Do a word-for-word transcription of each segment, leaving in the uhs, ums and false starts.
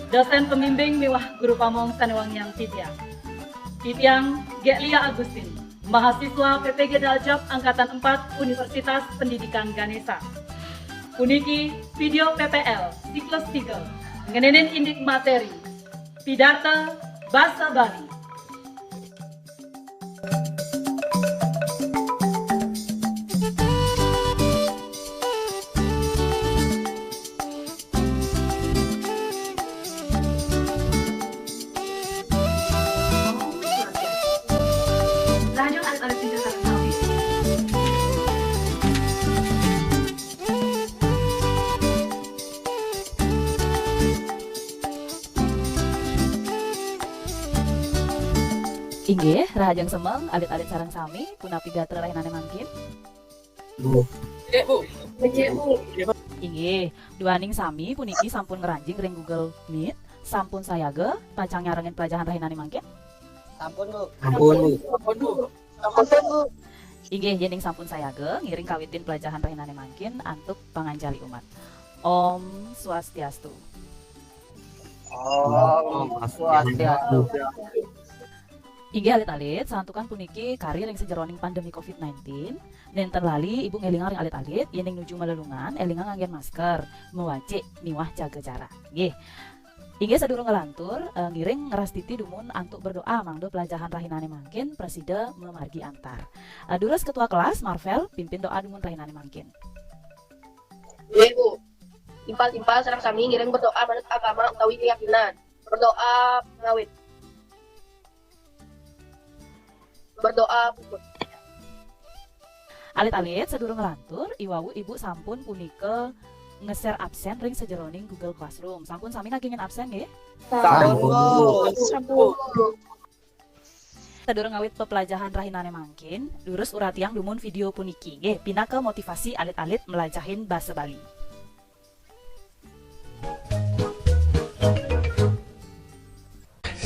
Dosen pembimbing miwah guru pamong sané wangiang titiang. Titiang Gelia Agustin, mahasiswa P P G Daljab Angkatan empat Universitas Pendidikan Ganesha. Puniki video P P L siklus tiga, ngenénin indik materi pidarta basa Bali. Inggih, rahajeng semeng, alit-alit sareng sami, punapi gatra rahinané mangkin? Bu. Becik, Bu. Becik, Bu. Inggih, duaning sami puniki sampun ngranjing ring Google Meet, sampun sayaga pacang nyarengin pelajahan rahinané mangkin? Sampun, Bu. Sampun, Bu. Sampun, Bu. Sampun, Bu. Inggih, yéning sampun sayaga, ngiring kawitin pelajahan rahinané mangkin antuk panganjali umat. Om Swastiastu. Om Swastiastu. Inggih alit-alit, santukan puniki kari ring sajeroning pandemi covid nineteen, nénten lali Ibu ngélingang ring alit-alit, yéning nuju malelungan, élingang nganggén masker, mawacik, miwah jaga jarak. Nggih. Inggih sadurung nglantur, eh, ngiring ngrastiti dumun antuk berdoa mangda pelajahan rahinané mangkin prasida mamargi antar. Eh, durus ketua kelas, Marvel, pimpin doa dumun rahinané mangkin. Nggih, Bu. Timpal-timpal sareng sami ngiring berdoa manut agama utawi keyakinan. Berdoa ngawit. Berdoa puput. Alit-alit, sadurung nglantur, iwau Ibu sampun punika nge-share absen ring sajeroning Google Classroom. Sampun sami ngagingin absen, nggih? Sampun. Sampun. Sadurung ngawit pepelajahan rahinané mangkin, durus uratiang dumun video puniki, nggih, pinaka motivasi alit-alit melajahin basa Bali.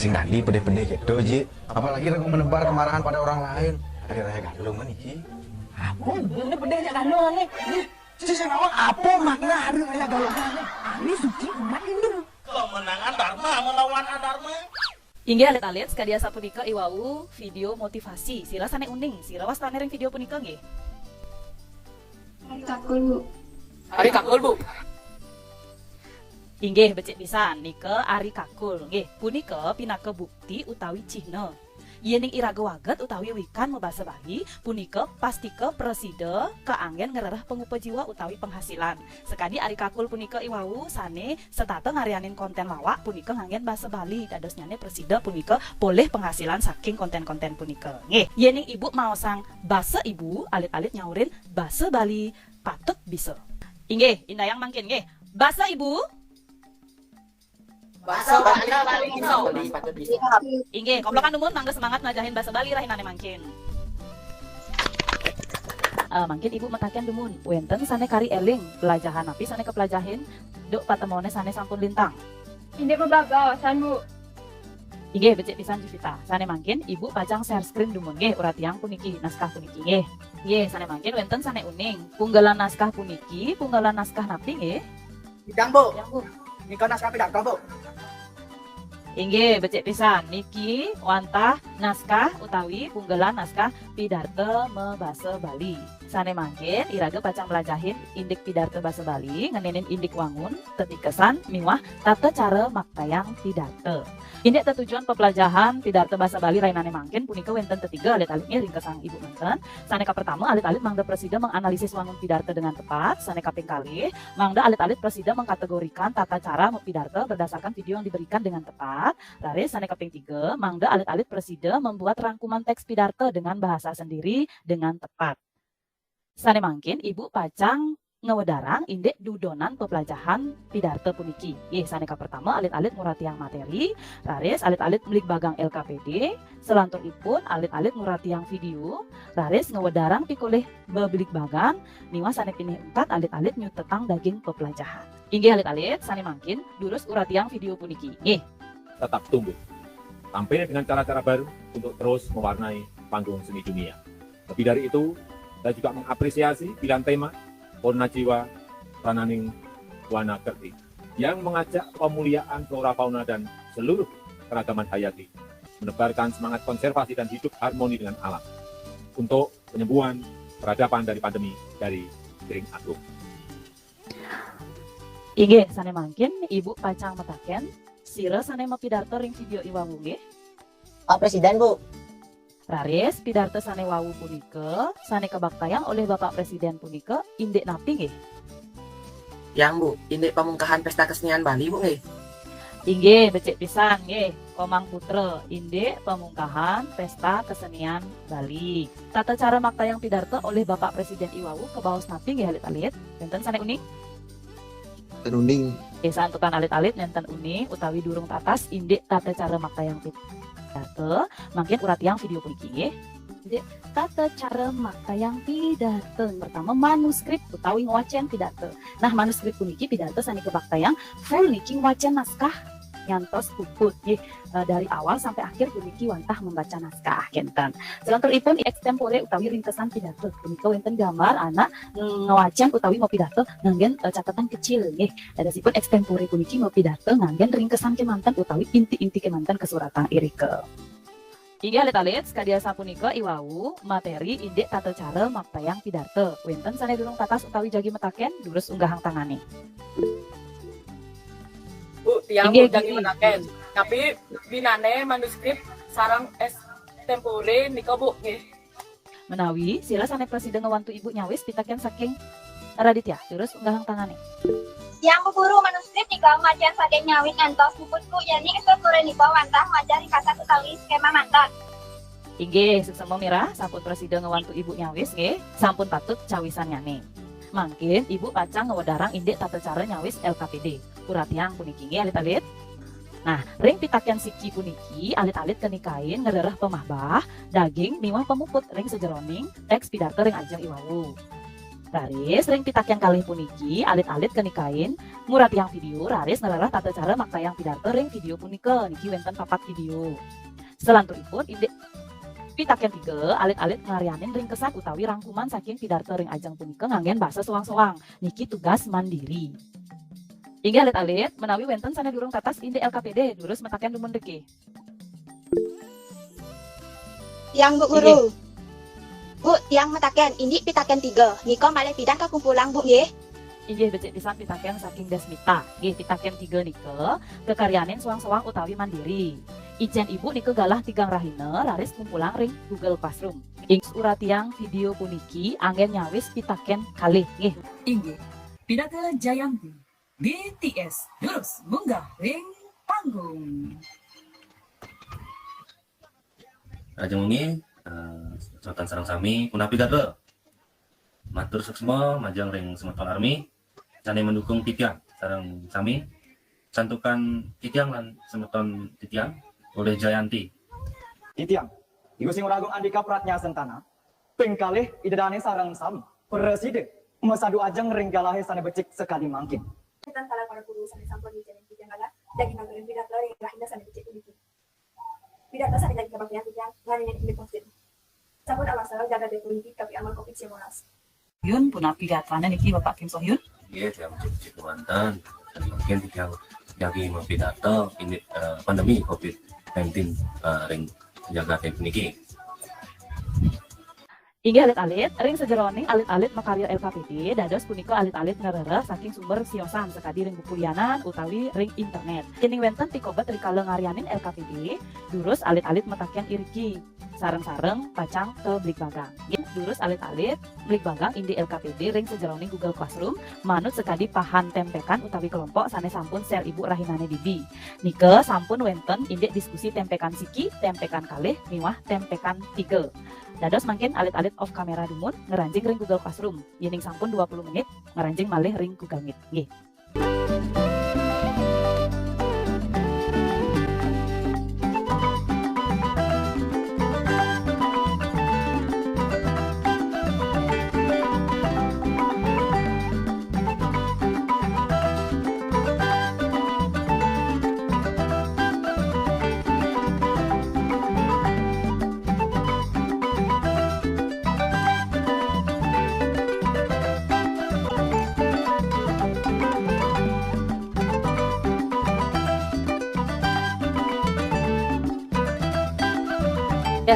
Sing tadi pedih-pedih gitu, Ji. Apalagi lagu menebar kemarahan pada orang lain. Hari Raya Galungan iki. Apa bener pedih aja Galungan nih? Sing nawang apa makna Hari Raya Galungan nih? Hari suci umat Hindu. Kemenangan Dharma melawan Adharma. Inggih alit-alit, sakadi asapunika iwau video motivasi. Sira sané uning, sira wastané ring video punika nggih? Ari kakul, Bu. Ari kakul, Bu. Inggih, becik pisan, nika ari kakul. Nggih, punika pinaka bukti utawi cihna. Yéning iraga waget utawi wikan mabasa Bali, punika pastika prasida kaanggén ngrereh pangupa jiwa utawi penghasilan. Sakadi ari kakul punika iwau sané setata ngaryanin kontén lawak punika nganggén basa Bali, dadosnyané prasida punika polih penghasilan saking kontén-kontén punika. Nggih, yéning Ibu maosang basa Ibu, alit-alit nyaurin basa Bali patut bisa. Inggih, indayang mangkin nggih. Basa Ibu. Basa Bali patut bisa. Inggih, koplokan dumun mangda semangat melajahin basa Bali rahinané mangkin. Eh, mangkin Ibu mataken dumun, wénten sané kari éling, pelajahan napi sané kapelajahin, duk patemoné sané sampun lintang. Indik mababaosan, Bu. Inggih, becik pisan Jivita. Sané mangkin Ibu pacang share screen dumun nggih, uratiang puniki, naskah puniki nggih. Nggih, sané mangkin wénten sané uning. Punggelan naskah puniki, punggelan naskah napi nggih? Idang, Bu. Idang, Bu. Nika naskah pidarta, Bu. Inggih, becik pisan. Niki wantah naskah utawi punggelan naskah pidarta mabasa Bali. Sané mangkin iraga pacang mlajahin indik pidarta basa Bali, ngenénin indik wangun, tetikesan, miwah tata cara maktayang pidarta. Indik tetujon pepelajahan pidarta basa Bali rahinané mangkin punika wénten tetiga alit-alit nggih ringkesang Ibu manten. Sané kapertama, alit-alit mangda prasida menganalisis wangun pidarta dengan tepat. Sané kaping kalih, mangda alit-alit prasida mengkategorikan tata cara mapidarta berdasarkan video yang diberikan dengan tepat. Raris sané kaping tiga, mangda alit-alit prasida membuat rangkuman teks pidarta dengan bahasa sendiri dengan tepat. Sané mangkin Ibu pacang ngwedarang indik dudonan pepelajahan pidarta puniki. Nggih, sané kapertama alit-alit nguratiang materi, raris alit-alit mligbagang L K P D, selanturnipun alit-alit nguratiang video, raris ngwedarang pikolih bebligbagan, miwah sané pinih untat alit-alit nyutetang daging pepelajahan. Inggih alit-alit, sané mangkin durus uratiang video puniki. Nggih. Tetap tumbuh. Tampil dengan cara-cara baru untuk terus mewarnai panggung seni dunia. Lebih dari itu, saya juga mengapresiasi pilihan tema Purna Jiwa Prananing Wana Kerti. yang mengajak pemuliaan flora fauna dan seluruh keragaman hayati, menebarkan semangat konservasi dan hidup harmoni dengan alam untuk penyembuhan, peradaban dari pandemi dari Ring Agung. Inggih, sane mangkin Ibu pacang mataken, sira sane mapidarta ring video iwau nggih? Pak Presiden, Bu. Raris, pidarta sane wau punika, sane kabaktayang olih Bapak Presiden punika, indik napi nggih? Yang, Bu, indik pamungkahan Pesta Kesenian Bali, Bu, nggih? Inggih, becik pisan nggih, Komang Putra, indik pamungkahan Pesta Kesenian Bali. Tata cara maktayang pidarta olih Bapak Presiden iwau kabaos napi nggih alit-alit? Wenten sane uning? Wenten uning. Eh, santukan alit-alit nenten uning utawi durung tatas indik tata cara maktayang pidarta, mangkin uratiang video puniki nggih. Indik tata cara maktayang pidarta. Pertama, manuskrip utawi ngwacen pidarta. Nah, manuskrip puniki pidarta sane kabaktayang full niki ngwacen naskah nyantos puput nggih, eh, dari awal sampai akhir puniki wantah membaca naskah kenten. Selanturipun extempore utawi ringkesan pidarta punika wenten gambar anak ngwacen utawi mapidarta nganggen, eh, catatan kecil nggih. Dadosipun extempore puniki mapidarta nganggen ringkesan kemanten utawi inti-inti kemanten kasuratang irika. Inggih alit-alit, sakadi asapunika iwau materi indik tata cara maktayang pidarta. Wenten sane durung tatas utawi jagi mataken, durus unggahang tangane. Bu, tiang Inggih, Bu jagi inggih. Mataken. Tapi winane manuskrip sareng extempore nika, Bu, nggih. Menawi sira sane prasida ngwantu Ibu nyawis pitaken saking Raditya, durus unggahang tangane. Yang Bu Guru, manuskrip nika ngwacen saking nyawis ngantos puput, Bu, yening extempore nika wantah ngwacen ringkasan utawi skema manten. Inggih, suksema mirah, sampun prasida ngwantu Ibu nyawis nggih, sampun patut cawisannyane. Mangkin Ibu pacang ngwedarang indik tata cara nyawis L K P D. Uratiang puniki nggih alit-alit. Nah, ring pitaken siki puniki alit-alit kenikain ngrereh pamahbah, daging miwah pamuput ring sajeroning teks pidarta ring ajeng iwau. Raris ring pitaken kalih puniki alit-alit kenikain nguratiang video raris ngrereh tata cara maktayang pidarta ring video punika. Niki wenten papat video. Selanturipun indik pitaken tiga, alit-alit ngaryanin ringkesan utawi rangkuman saking pidarta ring ajeng punika nganggen basa soang-soang. Niki tugas mandiri. Inggih alit-alit, menawi wenten sane durung tatas indik L K P D, durus mataken dumun riki. Yang Bu Guru. Bu, tiang mataken, indik pitaken tiga. Nika malih pidan kakumpulang, Bu, nggih? Inggih becik pisan pitaken saking Desmita. Nggih, pitaken tiga nika kakaryanin soang-soang utawi mandiri. Ijen Ibu nika galah tigang rahina raris kumpulang ring Google Classroom. Ing uratiang video puniki anggen nyawis pitaken kalih. Nggih. Inggih, Pinaka Jayanti, B T S, durus munggah ring panggung. Ajeng wengi, eh, semeton sareng sami, punapi gatra? Matur suksma majeng ring semeton army, sane mendukung titiang sareng sami, santukan titiang lan semeton titiang, olih Jayanti. Titiang, Ibu Sing Ragung Andika Pratnya Sentana, ping kalih Ida Dane sareng sami, prasida, masadu ajeng ring galahe sane becik sakadi mangkin. Wenten kalih para guru sane sampun ngicenin titiang galah, daging nangkring pidarta ring rahina sane becik puniki. Pidarta sane daging kabaktian titiang, ngaryanin indik covid. Sampun awasa jaga diri puniki kapiamang covid sembilan belas. Yun, punapi gatrane niki Bapak Kim Sohyun? Nggih, tiang becik-becik kemanten. Dan mungkin tiang jagi mapidarta indik, eh, pandemi covid nineteen, eh, ring jagat niki. Inggih alit-alit, ring sajeroning alit-alit makarya L K P D, dados punika alit-alit ngrereh saking sumber siosan sakadi ring buku lianan utawi ring internet. Yening wenten pikobet rikala ngaryanin L K P D, durus alit-alit mataken iriki, sareng-sareng pacang kabligbagang. Nggih, durus alit-alit mligbagang indik L K P D ring sajeroning Google Classroom, manut sakadi pahan tempekan utawi kelompok sane sampun sel Ibu rahinane didi. Nika sampun wenten indik diskusi tempekan siki, tempekan kalih, miwah tempekan tiga. Dados mangkin alit-alit off camera dumun, ngranjing ring Google Classroom. Yening sampun dua puluh menit, ngranjing malih ring Google Meet. Nggih.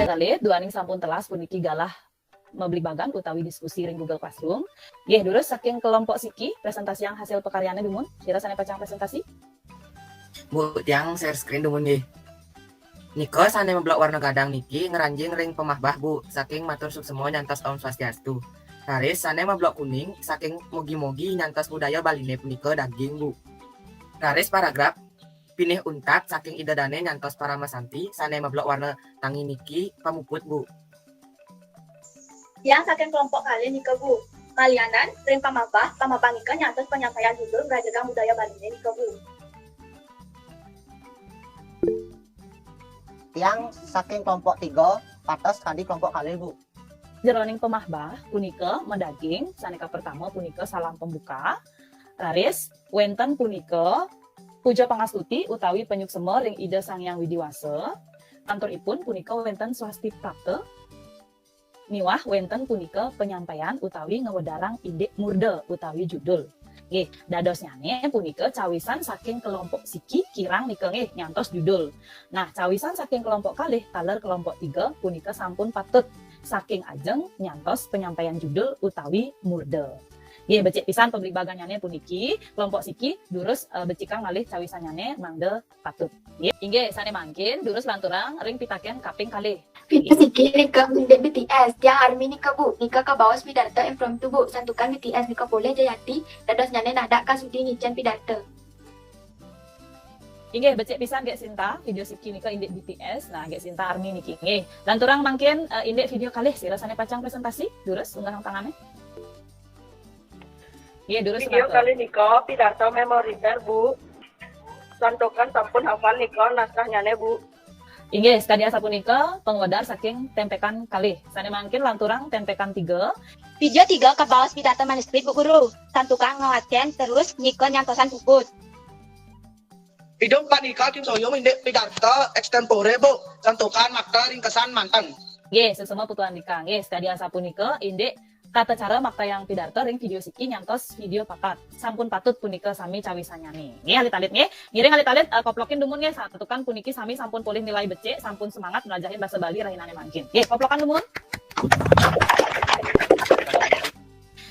Kalit, duaning sampun telas puniki galah mabligbagan utawi diskusi ring Google Classroom. Nggih, durus saking kelompok siki, presentasiang hasil pakaryané dumun. Sira sané pacang presentasi? Bu, tiang share screen dumun nggih. Nika sané mablok warna gadang niki ngranjing ring pamahbah, Bu, saking matur suksema nyantos Om Swastiastu. Raris sané mablok kuning saking mugi-mugi nyantos budaya Baliné punika daging, Bu. Raris paragraf pinih untat saking Ida Dané nyantos Parama Santi sané mablok warna tangi niki pamuput, Bu. Tiang saking kelompok kalih nika, Bu. Malianan ring pamahbah, pamahbah nika nyantos panyampaian judul Ngrajegang Budaya Baliné nika, Bu. Tiang saking kelompok tiga, patos kadi kelompok kalih, Bu. Jeroning pamahbah punika madaging, sané kapertama punika salam pembuka, raris wénten punika puja pangastuti utawi panyuksema ring Ida Sang Hyang Widi Wasa, lanturipun punika wénten swasti prapta, miwah wénten punika panyampaian utawi ngwedarang indik murda utawi judul. Nggih, dadosnyané punika cawisan saking kelompok siki kirang nika nggih nyantos judul. Nah, cawisan saking kelompok kalih taler kelompok tiga punika sampun patut saking ajeng nyantos panyampaian judul utawi murda. Nggih, becik pisan pabligbaganyané puniki, kelompok siki durus eh, becikang malih cawisannyané mangda patut. Nggih, inggih sané mangkin durus lanturang ring pitakén kaping kalih. Video siki nika indik B T S, tiang army nika, Bu, nika kabaos pidarta impromptu, Bu, santukan B T S nika polih jayati, dadosnyané nadak kasudi ngicén pidarta. Inggih, becik pisan Gék Sinta, video siki nika indik B T S, nah Gék Sinta army niki. Nggih, lanturang mangkin eh, indik video kalih, sira sané pacang presentasi, durus unggahang tangané. Nggih, durus. Video kalih nika pidarta memoriter, Bu. Santukan sampun hafal nika naskahnyané, Bu. Inggih, sakadi asapunika pangwedar saking tempekan kalih. Sané mangkin lanturang tempekan tiga. Video tiga kabaos pidarta manuskrip, Bu Guru. Santukan ngawacén terus nika nyantosan puput. Video empat nika Kim Soyum indik pidarta extempore, Bu. Santukan makta ringkesan manten. Nggih, suksma Putu Andika. Nggih, sakadi asapunika indik tata cara maktayang pidarta ring video siki nyantos video papat. Sampun patut punika sami cawisannyané. Nggih, alit-alit nggih. Ngiring alit-alit eh, koplokin dumun nggih, santukan puniki sami sampun polih nilai becik, sampun semangat mlajahin basa Bali rahinané mangkin. Nggih, koplokan dumun.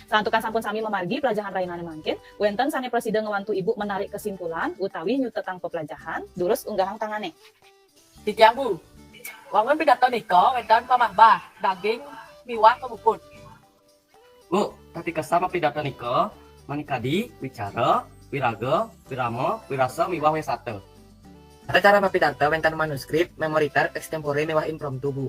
Santukan sampun sami mamargi pelajahan rahinané mangkin, wénten sané prasida ngwantu Ibu menarik kesimpulan utawi nyutetang peplajahan, durus unggahang tangané. Titiang, Bu. Wangun pidarta nika wénten pamahbah, daging, miwah pamuput. Bu, tati kasa mapidarta nika manikadi wicara, wiraga, wirama, wirasa miwah wisata. Tata cara mapidarta wénten manuskrip, memoriter, extempore miwah impromptu, Bu.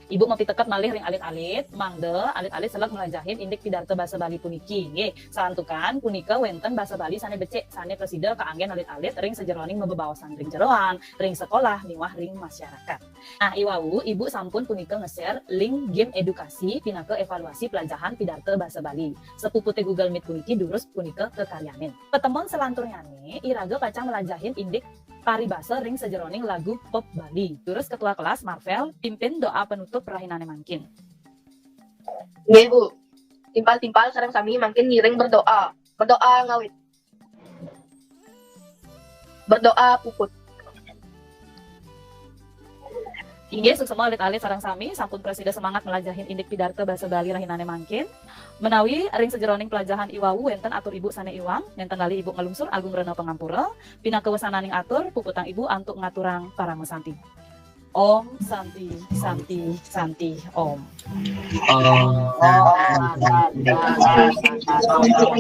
Ibu mapiteket malih ring alit-alit, mangda alit-alit seleg mlajahin indik pidarta basa Bali puniki. Nggih, santukan punika wénten basa Bali sané becik, sané prasida kaanggén alit-alit ring sajeroning mabebaosan ring jeroan, ring sekolah, miwah ring masyarakat. Nah, iwau Ibu sampun punika nge-share link game edukasi pinaka evaluasi pelajahan pidarta basa Bali. Sapuputé Google Meet puniki durus punika kakaryanin. Patemon salanturnyané iraga pacang mlajahin indik paribasa ring sajeroning lagu pop Bali. Durus ketua kelas Marvel pimpin doa penutup rahinané mangkin. Nggih, Bu. Timpal-timpal sareng sami mangkin ngiring berdoa. Berdoa ngawit. Berdoa puput. Inggih, suksma alit-alit sareng sami sampun prasida semangat mlajahin indik pidarta basa Bali rahinané mangkin. Menawi ring sajeroning pelajahan iwau wénten atur Ibu sané iwang, nénten lali Ibu nglungsur agung rena pangampura, pinaka wesananing atur, puputang Ibu antuk ngaturang parama santi. Om Santi, Santi, Santi, Om. Om Santi, Santi, Santi, Om.